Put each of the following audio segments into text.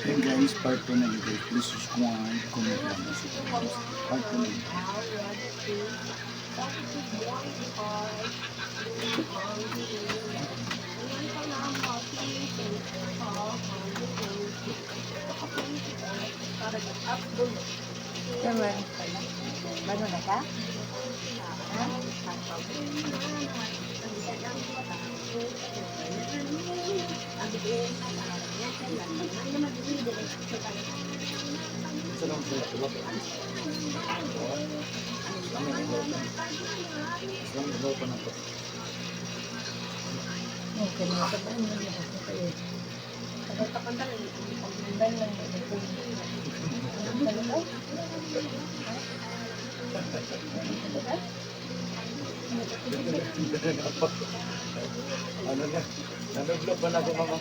Hey guys, part 2 na yun, guys. Please subscribe, comment lang si guys. Part 2 na yun. Tama. Bago na ka? Ha? Isa lang sila tulog. Isang ilaw pa. Isang ilaw pa na to. Okay, mga kabaan na lang ako kayo. Pagkapandan lang ako. Ano na? Nanuglo pa na ako, mama.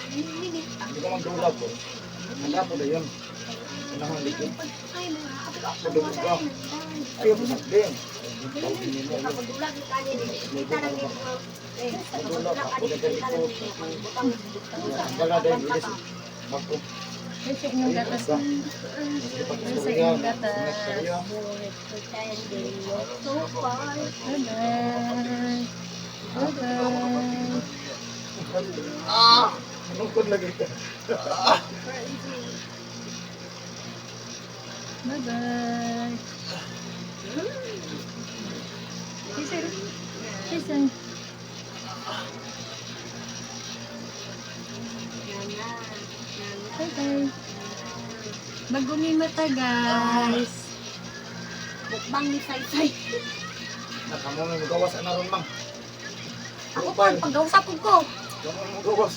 Hindi ko magdulap ko. Handa po na yun. Unahang likod. Padulog ka. Ayaw mo sa din. Magdulap ako na ganito. Ang gala dahil bilis. Bako. Ay, sa inyong gatas. Ay, sa inyong gatas. Bye-bye. Bye-bye. Ah! Manungkod lagi ka. Bye-bye. Sisir. Sisir. Bye-bye. Bagumi mata, guys. Mukbang ni Saysay. Nakamo mo gawas ana ron, mang. Ako pa, paggausap ko. Kamo mo gawas.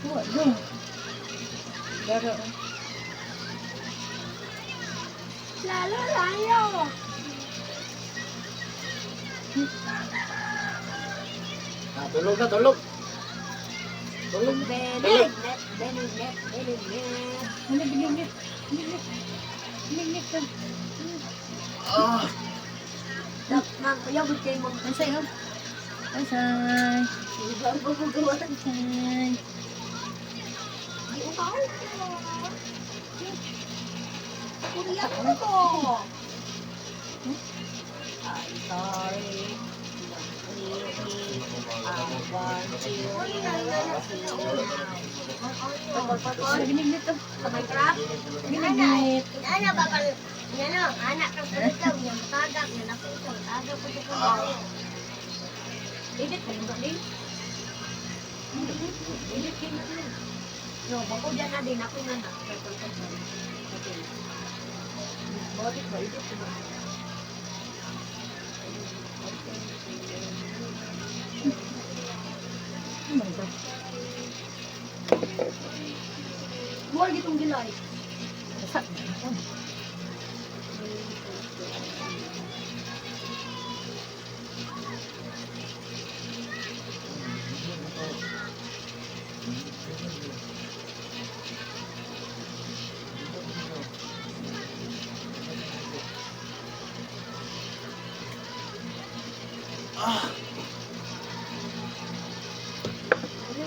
Wa, dun. Dara. Lalo layo. Ah, tulog na, tulog. Tulog. Benignet, benignet, benignet. Ano, binigit? Binigit. Binigit ka. Ah! Ma'am, kuya, good kayo mong Ang sayo. Ang say. Ibang gumagawa. Ang say. Di umaw. Kuya ko. I'm sorry. I want you now. Binigit to. Sa Minecraft? Binigit. Ana ba pal ano, anak kang pagkaw niya matagak niya na ko tagak ko sa Edit kayo ba din? Edit kayo na din. No, bako dyan na din ako na na. Bakit ba edit ko ba? Ano ba? More gitong gilay. Basa.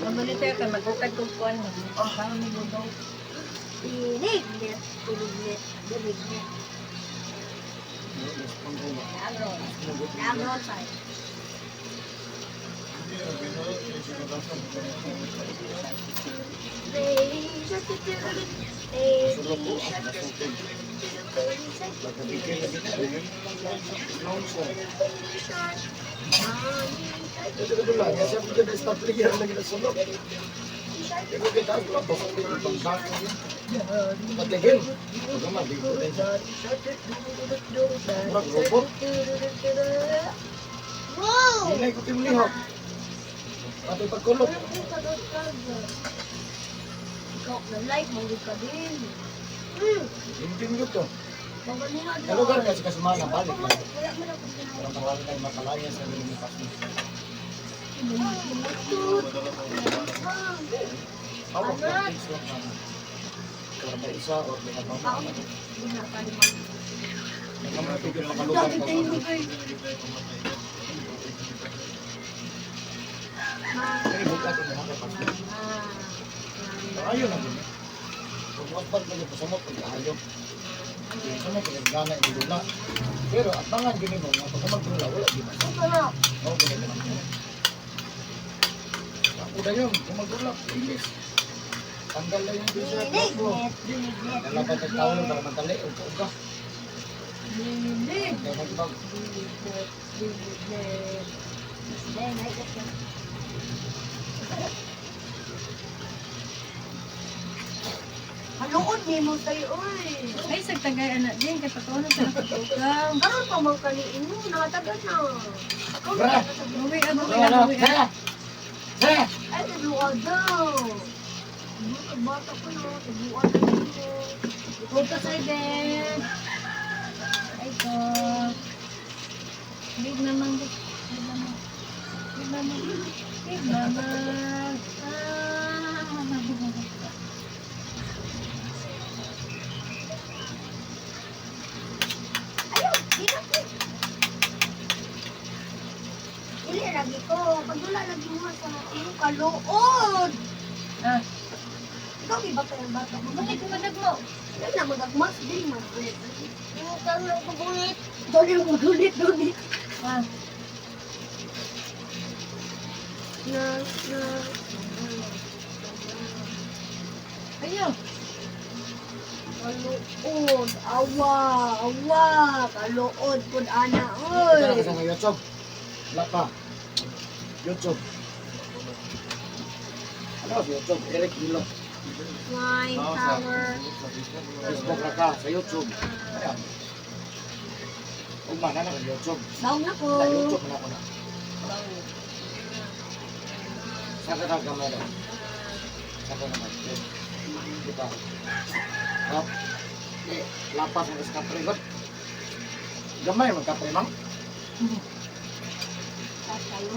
Mamanita ka, magukad kong kuwan. Parang may lugaw. Pinignet, pinignet, pinignet. Agro. Agro side. Sulok ko. Nasultid. Pagkabigay lagi na. Ito ko lang. Kasi ako dyan, star player lagi na sulok. Hindi ko kita ako lang. Basta ko yung pangsak. Patigil. Pagkama, di ko rin siya. Murag robot. Wow! Hinay ko kimlihok. Pati pagkulot. Ikaw na like, manggod ka din. Hindi nyo to. Magaling nga Sa lugar kasi kasumana, balik lang. Wala mo na kung Parang tawagan tayo makalaya sa limitasyon. Hawak lang, please lang naman. Karba isa or lima pa. Nakamutigil makalugar pa. Kaya bukat ang mga kapas. Ayo na gini. Kung waspat mo yung pasamot, pagkahayo. Yung samot, pagkagana, yung dula. Pero at tangan gini mo, nga pagka magdula, wala di ba? Ito na. Oo, gini mo. Ako na yun, kung magdula, ilis. Tanggal na yung bisa. Binignet, binignet. Nalapat ang tao para magdali, uga-uga. Lilig. Kaya magbag. Lilig. Lilig. Then, ay, ito. Haluod ni mo sa'yo, oy. Ay, sagtagay anak din. Kay patuon sa nakatugaw. Karon pa man kaniin mo, nakatagal na. Bra! Uwi, ah, uwi, Bra! ah, uwi, ah. Bra! Bra! Ay, tabuan daw. Bata ko na, tabuan na dito. Huwag ka sa'yo, Ben. Ay ko. Big naman. Big naman. Big naman. Big naman. Ah. Ayaw, di na ko. Dili lagi ko. Pagdula lagi mo sa iyong kaluod. Ah. Ikaw di ba kayang bata mo? Bakit kumadag mo? Wala na magagmas, di man. Yung karoon ko gulit. Doon yung magulit, doon eh. Ah. Na, na. Ayaw. Kaluod, awa, awa. Kaluod po, ana, Ito na oy. kasi ng YouTube. Wala pa. YouTube. Ano sa YouTube? Eric Hilo. Flying power. Facebook na ka sa YouTube. Ayan. Ugma na na sa YouTube. Bawng na ko. Sa YouTube na ko na. Sa ka na kamera. Sa ka naman. Di ba? Hop. Eh, lapas ang kapre god. Gamay man kapre mang. Tayo.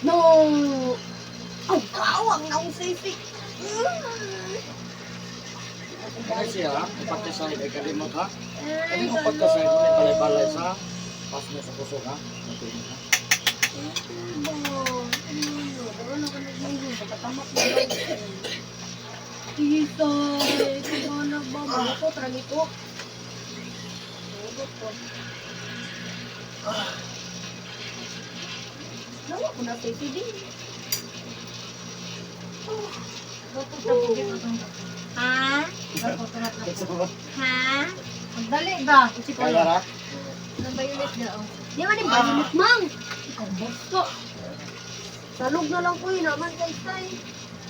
No! Aw, kawang na akong sisi. Kaya siya, ipagkasay ay kalimot ha. Ay, Kani mo pagkasay mo balay-balay sa pas mo sa kusog ha. Natuloy ha. Tisay, kumanag ba? Malukot, ragi ko. Malukot ko. Nawa ko na sisi din. Ha? Ha? Ang dali ba? Kaya ra. Nabayulit na oh. Di ba din bayulit, mang? Ikaw bosto. Salog na lang ko yun, naman kay Tay.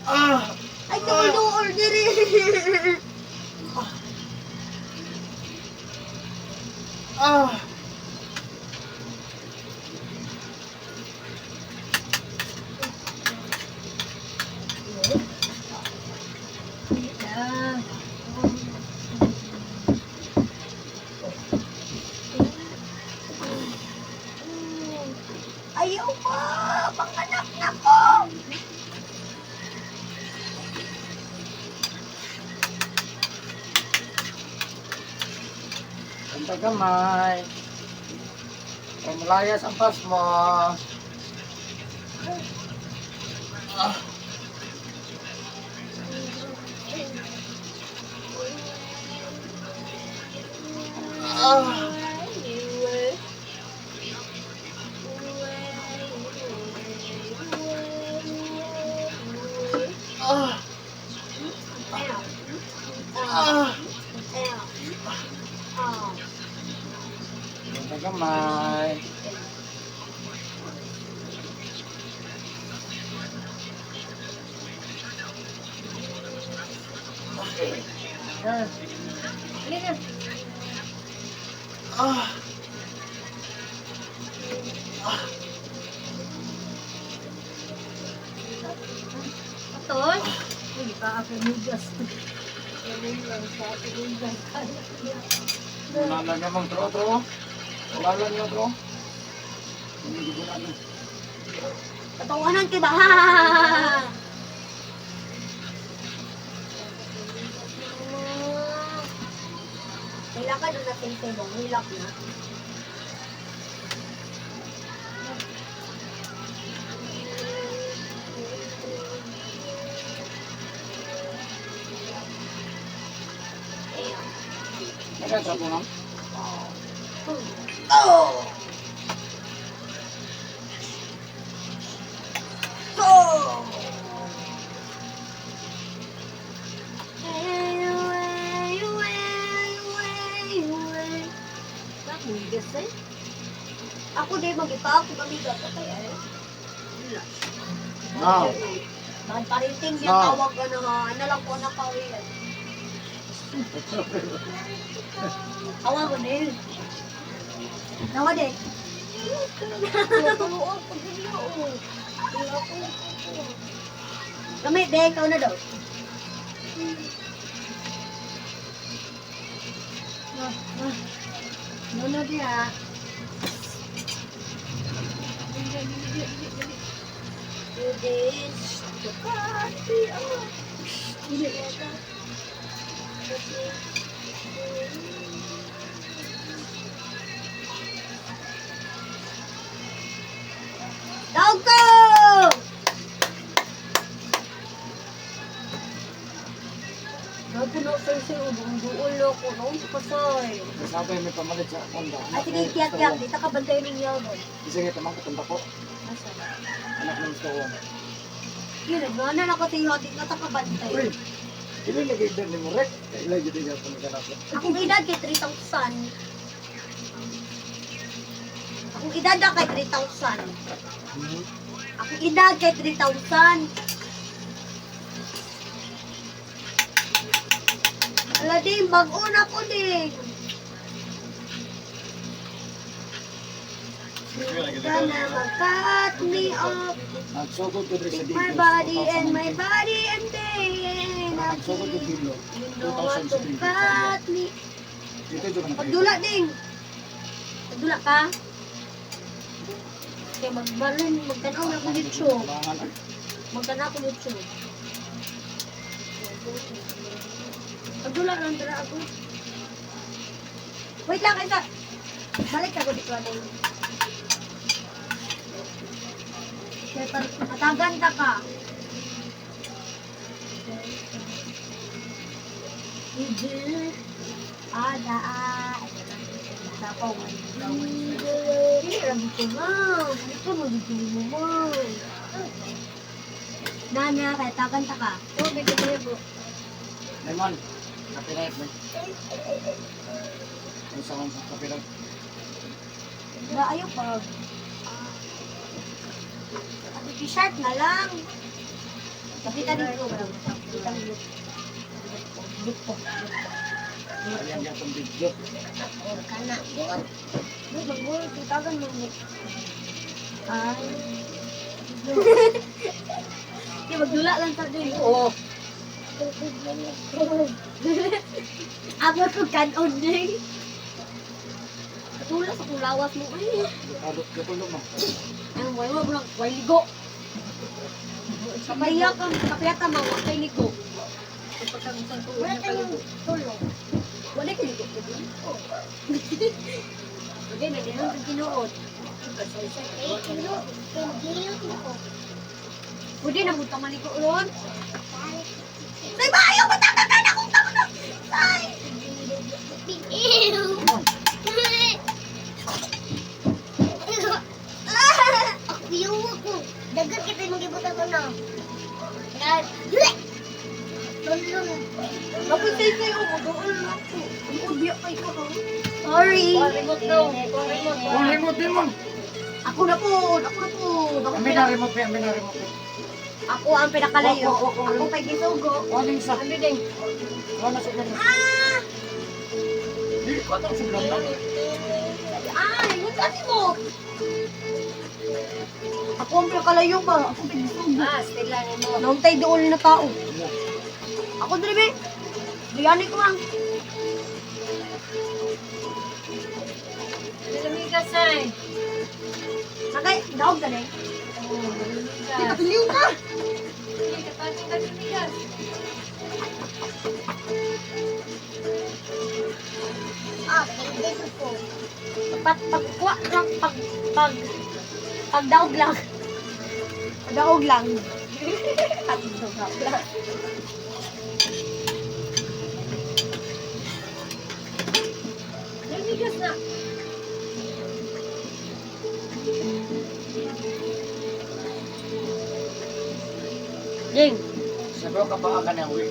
Ah! Ay, duol-duol, diri. Ah! Ah. Ayaw pa! Panganak na ko! Ang tagamay. Pamalayas ang pas mo. Ah! Ah! Ah! Ah! Ang tagamay. Ah. Dali na. Ah! Atol. Hindi pa ako mugas. Wala lang namang tro-tro. Wala lang yung tro. Hindi ko na ano. Katawanan ka ba? Ha! Lakad na sa mo, hilak na. Ano sa po, ma'am? Oh! Go! Away, away, away, away. Bakit eh? Ako din mag-ipa ako gamigat kay ay. Wala. No. Bakit parenting siya No. tawag ano ha? Ano lang po na kawi. Awa ko din. Nawa din. Gamit, de, ikaw na daw. No, no, di ah. Do this, to cut me off. Dog ko! Napuno sa isang ubong-duol ako. Noon sa pasay. Sabi may pamalit sa Honda. Ay, sige, kiyak-kiyak. Dito ka bantay ng yabon. Sige, tamang katanda ko. Asa? Anak ng gusto ko. Yun, nagana na ko sa iyo. Dito ka bantay. Uy! Dili lagi edad ni Murek. Ila jud niya po ni kanako. Akong edad kay 3,000. Akong edad na kay 3,000. Akong edad kay 3,000. Ala din, bago na ko din. Gonna cut me off. Nagsugod ko diri sa Take my Digos. body and my body and then Nagsugod ko dilo. You know what to 2003. cut me. Dito jud ka. Pagdula ding. Pagdula ka. Kaya magbalon, magtanaw na ako YouTube. Magtanaw ako YouTube. Pagdula lang dara ako. Wait lang, isa. Balik ako dito ano. Kaya Patagan ta ka. Ada, ah. Dili ra gito ma'am. Dito mo dito mo ma'am. Nana, kaya tagan ta ka. Oh, bigyan mo po. Lemon. Copyright man. Ang sa sa copyright. Ba, ayaw pag. At t-shirt na lang. Pakita dito. Pakita dito. Dito. Ayan yan itong video. Kana. Uy, mag-work. Tagan mo. Ay. Di, magdula lang sa dun. Oo. Abot ko kanon din. Katula sa kulawas mo. Ay. Alot ka tulog mo. Ang way mo lang, way ligo. Kapahiya ka, kapahiya ka ma, wa kay ligo. Wala tayong tulog. Wala kay ligo. Oh. Okay, na din ang tinuod. Pwede na mo maligo ron. Say ba ayaw matatakan akong tama. Say. Ako yung ko. Dagat kita yung gibutan ko na. Tulong. Bakit say say oh, doon ako. Ang ubi kay ko. Sorry. Remote daw. Remote. Oh, remote din mo. Ako na po, ako na po. Ako, Kami na remote, kami na remote. ako ang pinakalayo. Ako, ako, ako. Ako pa'y gisugo. Wala yung isa. Ano din? Wala sa ganun. Ah! Di ko ito suglan na. Ay, what's that mo? Ako ang pinakalayo ba? Ako pa'y gisugo. Ah, stila ni mo. Nauntay doon na tao. Ako dire be. Diyani ko ang. Nalamigas ay. Sakay, daog ka na. Oo, nalamigas. Di kapiliw ka. Sige, katagin ka nalamigas. Dito ko. Pag pagkuha lang pag pag pagdaog lang. Pagdaog lang. Pagdaog lang. Namigas na. Jing, Sabi ko kapag ka niya, uwi.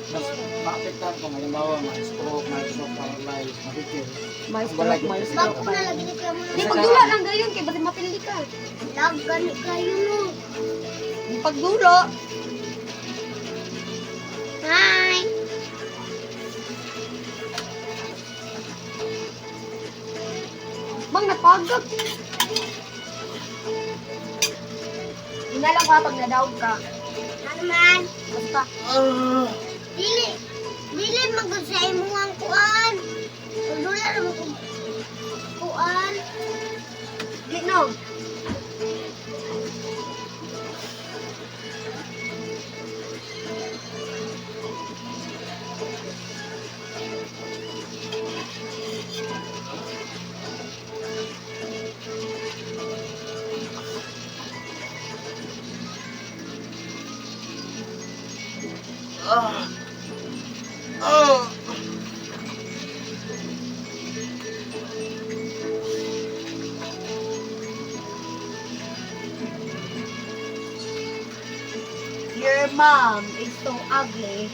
Mas maapektahan ko, halimbawa, ma-stroke, ma-stroke, paralyze, mabikil. may stroke, may stroke. Bago na lagi ni kuya mo. Di pagdula lang gayon kay basi mapili ka. Lag gani kayo no. Di pagdulo. Hi. Bang napagod. Hindi lang ka pag nadaog ka. Ano man? Basta. Dili. Dili magud sa imuhang kuan. Pagdula ra mo kung kuan. Di no. Your mom is so ugly.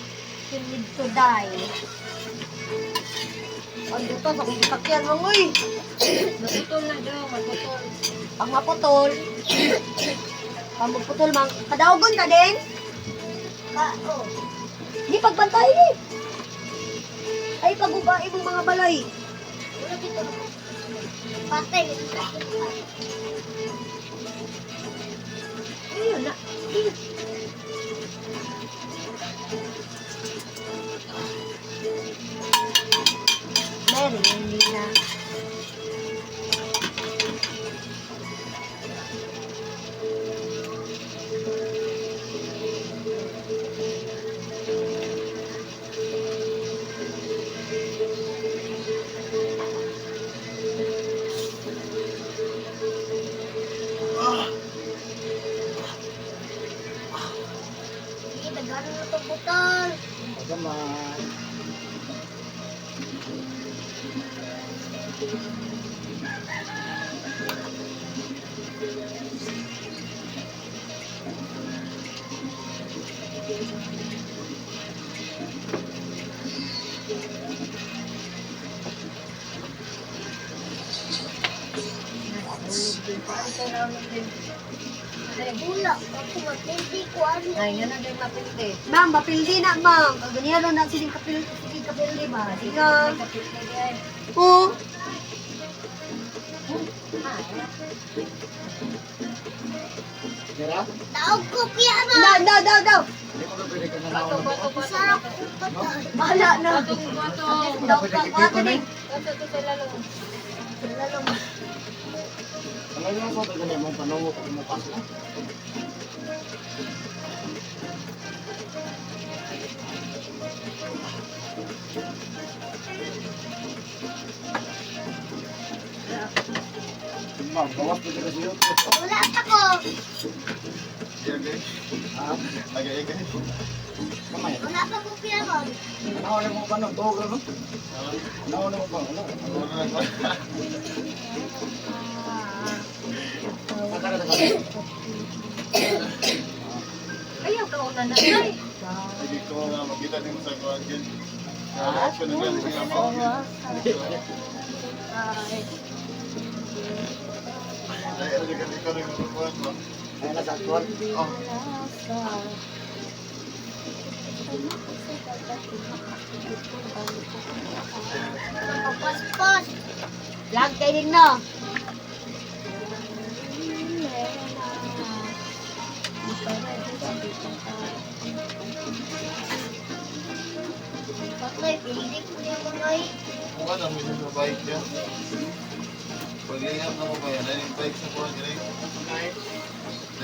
She needs to die. Ang duto sa kong sakyan mo, uy. Maputol na daw, maputol. Pag maputol, pag maputol, mang, kadaogon ka din. Ka oh. Di pagbantay eh. Ay, pagubae mong mga balay. Wala dito. Patay. Ayun na. Mary, hindi na. Hindi daghan na to putol. Pagkamay. Wala ako mapildi kuan. Ay, nga na din mapildi. Ma'am, mapildi na, ma'am. Kaganyan na siling kapil, sige kapildi ba? Sige. Kapildi di ay. Oo. Dira? Taog ko kuya mo. Daw, daw, daw, daw. Hindi mo na pwede ka na Bato, bato, bato. Sarap ko patay. Bahala na. Batong, batong. Daw ka, kuha ka din. Bato to sa lalong. Lalong. Ang ngayon sa ito ganyan mong panungo kung mo pasok. Ma'am, bawas pwede kasi yun. Wala pa ko. Ha? Kamay. Wala pa ko kuya mo. Nauna mo pa nung tuog ano? Nauna mo pa ano? Saka ka sa Ayaw ka una na. Ay! Hindi ko nga makita din mo sa kuwan yun. Reaction na galing nga mo. Dahil ano ka dito rin mo kuwan mo. Ay, nasa actual. Oh, Paspos. Lag kay din na. Patay, pildi kuya mo noy. kuwan ang minsan sa bike niya. Paglihap na mo ba yan? Ay, yung bike sa kuwan yun eh.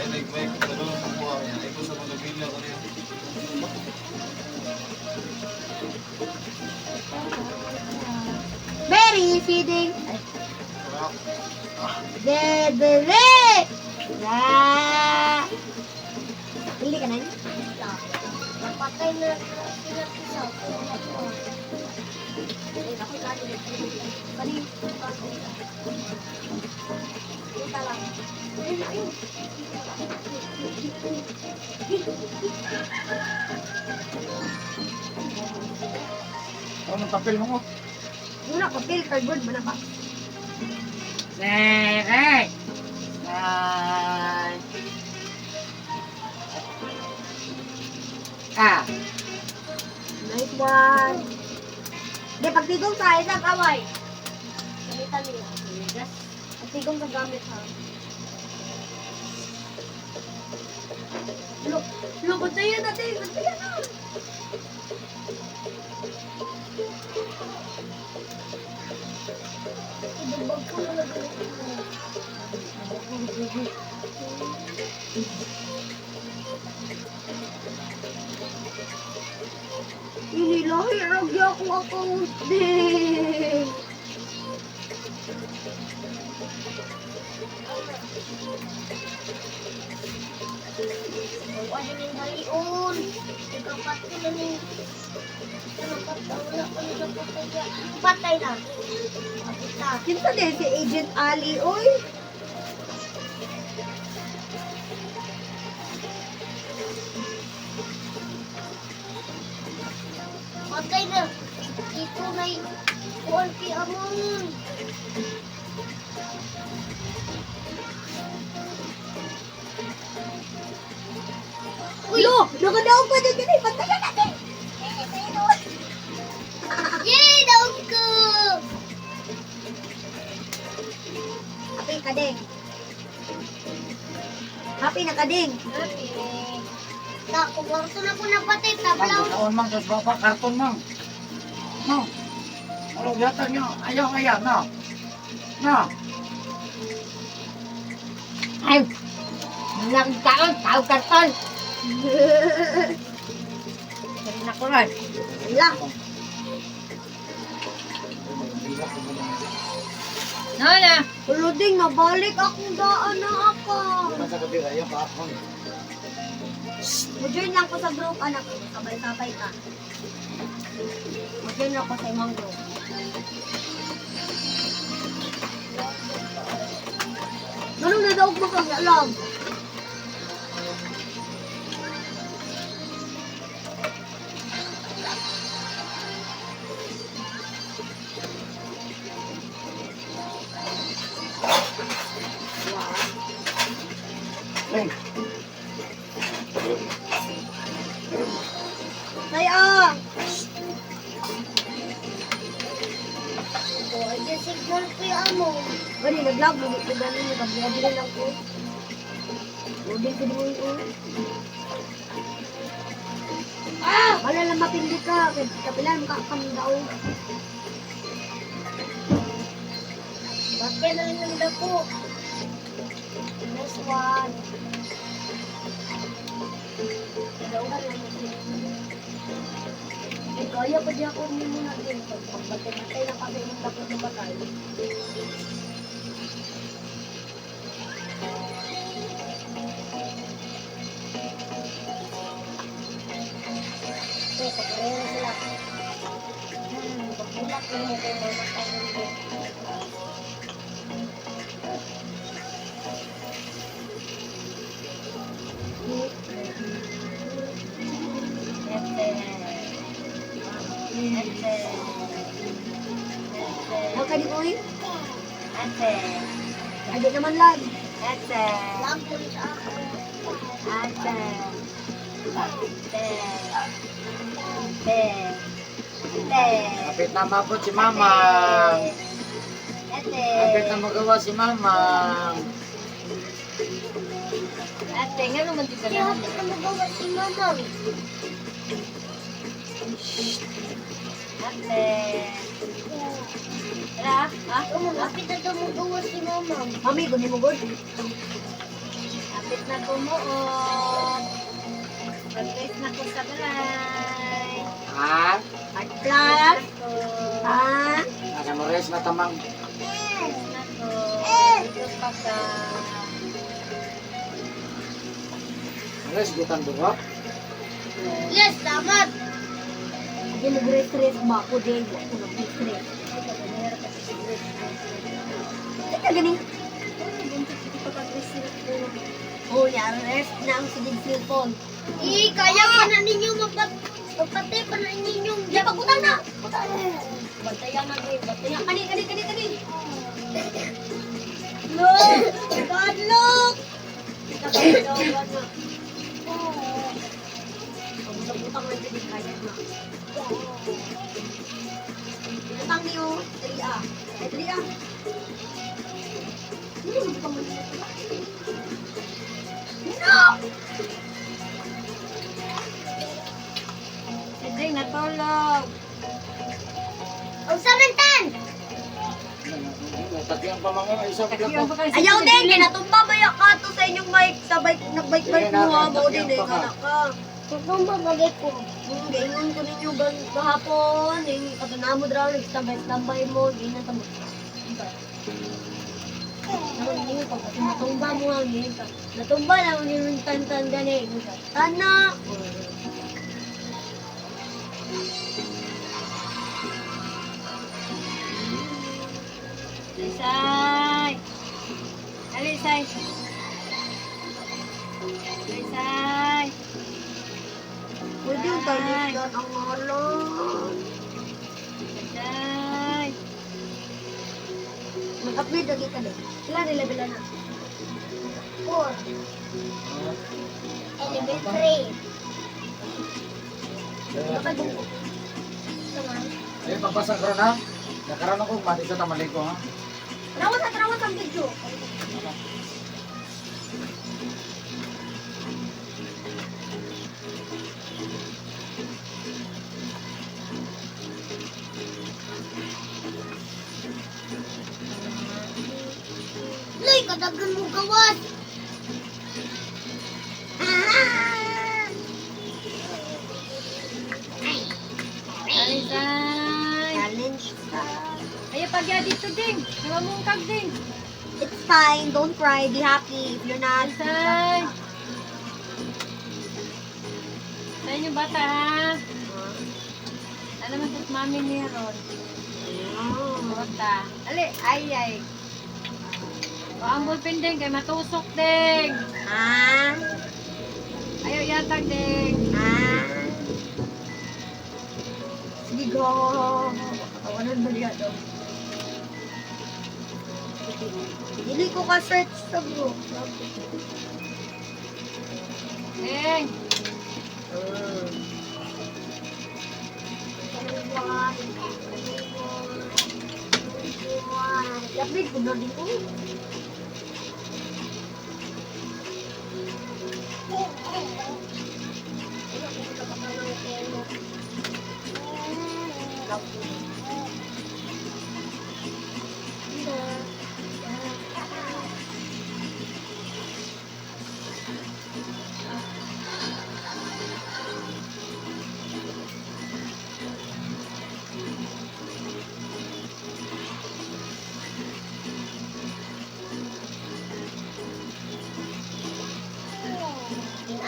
Ay, nag-mic. Ano ang kukuha niya? Ay, ko sa mga pila ko niya. Very feeding. Bebe! La! Hindi ka na yun? Napatay na sila sa Ano ang papel mo ko? Muna papel, cardboard, mana pa. Nere! Nine. Ah. Nice one. Di, pagtigong sa isang kaway. Gamitan niya. Pagtigong sa gamit ha. Look, look, bantayan natin, bantayan na. Idubag ko na lang. Inilahi, ragi ako account din. Wala ning halion. Ikapatay na ning Wala ko nila patay. Patay na. Kapita. Kinsa din si Agent Ali, oy. Patay na. Ito na kuan kay amon. Uy, lo, nakadaog pa din din, bantayan natin. Yay! Daog ko! Happy ka ding. Happy na ka ding. Ta, kung na ko napatay, Mang, tablaw. taon mang, sa baba, karton mang. Mang. Ano yata niyo? Ayaw, ayaw, no. No. Ay, nang taon, tao karton. Sarina ko ron. Wala. No na. Uluding, nabalik akong daan na ako. Diba sa gabi, ayaw pa ako. Mo-join lang ko sa group, anak. Sabay-sabay ka. Mo-join ako sa imong group. Ganun na daog mo kang alam. Ling, Kaya, Oh, ay signal kay amon. gani nag-vlog, gani nag-vlog lang ko. Loading ko din ko. Ah! Wala lang mapindi ka. Kay Kapilan ka kang daog. Bakit na lang ng dako? Nice one. Daugan lang mo. Eh, kaya pa di ako ni muna din. Pagbatay-batay na kasi yung dako na batay. Eh, pagpareho na sila. Pagpulak na mo kay mamatay ng dako. Huwag ka di uy. Ay, di naman lag. Lag ko sa ako. kapit na mapot si Mamang. Kapit na magawa si Mamang. Ate, nga naman di ka Kaya na. hapit na magawa si Mamang. Ate. Tara, ha? Oh, hapit na daw magawa si Mamang. Mami, guni mo good. Hapit na tumuot. Pag-place na ko sa balay. Ha? Pag-plus. Ha? Asa mo res na tamang. Place na ko. Dito pa ka. Res gitan duha. Yes, dapat. Hindi nag-rest-rest ba ako din? Ako nag-rest-rest. Teka, gani. Oh, yeah, rest na ang sigig cellphone. Eh, kaya pa na ninyo mapatay pa na ninyo. Ya, pagutang na! Pagutang na! Bantayan na, Gwen. Bantayan. Kani, kani, kani, kani. Look! God, look! Pagutang-utang na dyan, kaya na. Utang niyo, 3A. Ay, 3A. Hindi mo butang mo dito. No! Hindi, natulog. Ang samantan! Tagyang pa mga isa pa Tagyang pa kayo sa Ayaw din, pagdidilim. kinatumba ba ya ka to sa inyong mic, sa bike, nagbike-bike mo ha, mo din eh, kana ka. Tutumba bagay ko. Gaingon ko ninyo gan kahapon, yung katunamo draw, nagstambay-stambay mo, ganyan tamo. Naman ninyo pag natumba mo ha, ganyan ka. Natumba na mo yung tan-tan gani, ganyan ka. Tana! Isay! Ali, Isay! Isay! Pwede yung tayo dyan ang ngalan. Isay! Mag-upgrade lagi ka din. Sila nila bila na. 4. Elementary. Ay, pagbasa karon ha. Nakaroon ako mati sa tamaliko ha. Rawat at rawat ang video. Loy, kadagan mo gawas. Ah! Ali, Isay! Challenge ta. Ayaw pagya dito, ding! Namamungkag, ding! It's fine. Don't cry. Be happy. If you're not, Isay! Tayo yung bata, ha? Ano man sa mami niya ron? Bata. Ali, ay, ay. O, ang ballpen ding, kay matusok, ding! Ah? Ayaw yatag, ding! Ah? Sige, go. Tawanan ba niya daw? Dili ko ka-search sa bro. Ding! Lapit ko na din ko.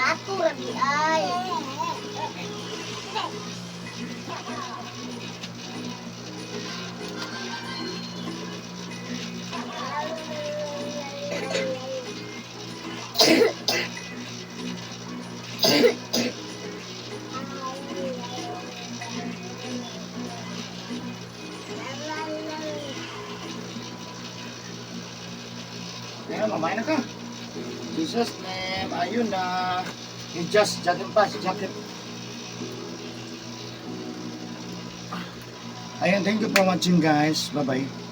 Ako, rabi ay. Ayan, mamaya na ka. Jesus name, ayun na. You just jacket pa, jacket. Ayun, thank you for watching, guys. Bye-bye.